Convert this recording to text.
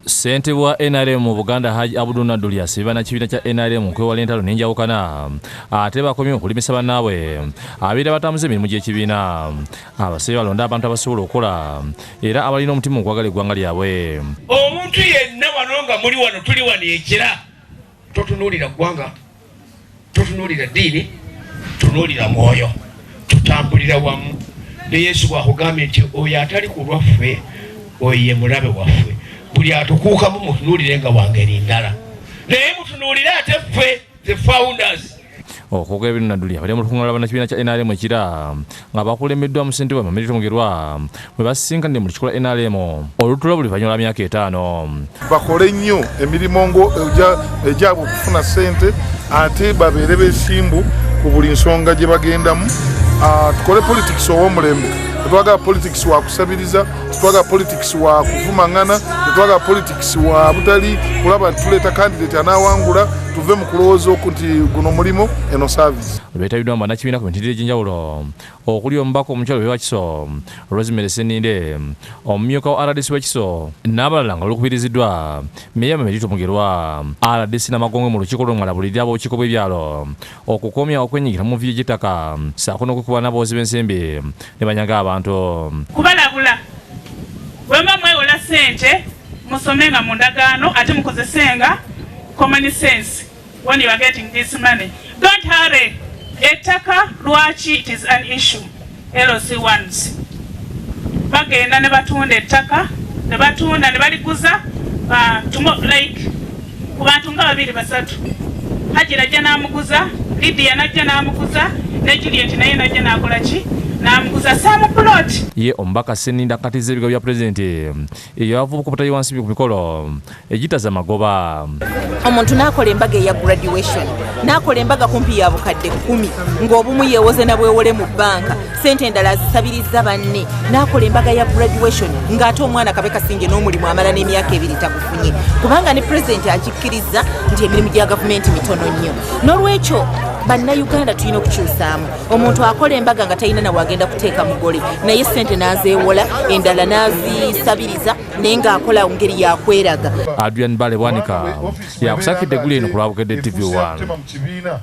Ssentebe wa nrm mu Buganda Haji Abdul Nadduli asabye bannakibiina kya nrm okwewala entalo n'enjawukana ate bakomye okulimisa bannaabwe abeera batambuza emirimu gy'ekibiina. Abasabye balonde abantu abasobola okukola era abalina omutima okwagala eggwanga lyabwe. Omuntu yenna wano nga muli wano tuli wano ekira totunuulira ggwanga, totunuulira ddiini, tunuulira mwoyo, tutambulira wamu ne Yesu bw'akugambye nti oyo atali ku lwaffe oyo ye mulabe waffe. Buli atukuukamu mutunuulire nga wangeri ndala, naye mutunuulire ate ffe the founders. Okwogera bino Nadduli abadde mu lukuŋŋaana lwa bannakibiina kya nrm e Kira nga bakulembeddwamu ssentebe waabwe Milton Mugerwa mwe basisinkanidde mu lukiiko lwa nrm olutuula buli luvannyuma lwa myaka etaano. Bakole nnyo emirimu egyabwe okufuna ssente ate babeere besimbu ku buli nsonga gye bagendamu. Tukole politics ow'omulembe. Tetwagala politics wa kusabiriza, tetwagala politics wa kuvumangana, tetwagala politics wa butali kulaba nti tuleeta candidate anaawangula. Tuve mu kulowooza oku nti guno mulimu, eno service. Beetabiddwamu bannakibiina ku mitendera egy'enjawulo okuli omubaka omukyala ow'e Wakiso, Rosemary Sseninde, omumyuka wa rdc w'e Kiso n'abalala nga lukubiriziddwa Meeya Merito Mugerwa. Rdc Namagongo mu lukiiko luno ng'alabulidde ab'obukiiko bw'ebyalo okukomya okwenyigira mu mivuyo gy'ettaka ssaako n'okwekuba n'abawozi b'ensimbi ne banyaga abantu. Kubalabula, bwe muba mwewola ssente musomenga mu ndagaano ate mukozesenga common sense when you are getting this money. Don't hurry. Ettaka lwaki it is an issue. LC ones bagenda ne batunda ettaka ne batunda ne baliguza like ku bantu nga babiri basatu. Hajira ajja n'amuguza, Lydia n'ajja n'amuguza, ne Juliet naye n'ajja n'akola ki n'amuguza same plot. Ye omubaka Sseninde akatizza ebigambo bya pulezidenti eyabavubuka obutali wansi ku mikolo egitaza magoba. Omuntu n'akola embaga eya graduation, n'akola embaga kumpi ya bukadde 10 ng'obumu yeewoze na bwewole mu bbanka, ssente endala azisabiriza banne, n'akola embaga ya graduation ng'ate omwana kabe kasinge n'omulimu amala n'emyaka 2 tagufunye, kubanga ne pulezidenti akikkirizza nti emirimu gya gavumenti mitono nnyo. N'olwekyo bannayuganda tulina okukyusaamu. Omuntu akola embaga nga talina nawe agenda kuteeka mugole, naye ssente n'azeewola, endala n'azisabiriza, naye ng'akola ngeri yakweraga. Adrian Bale Bwanika yakusakidde eggulire eno ku lwa Bukedde TV 1.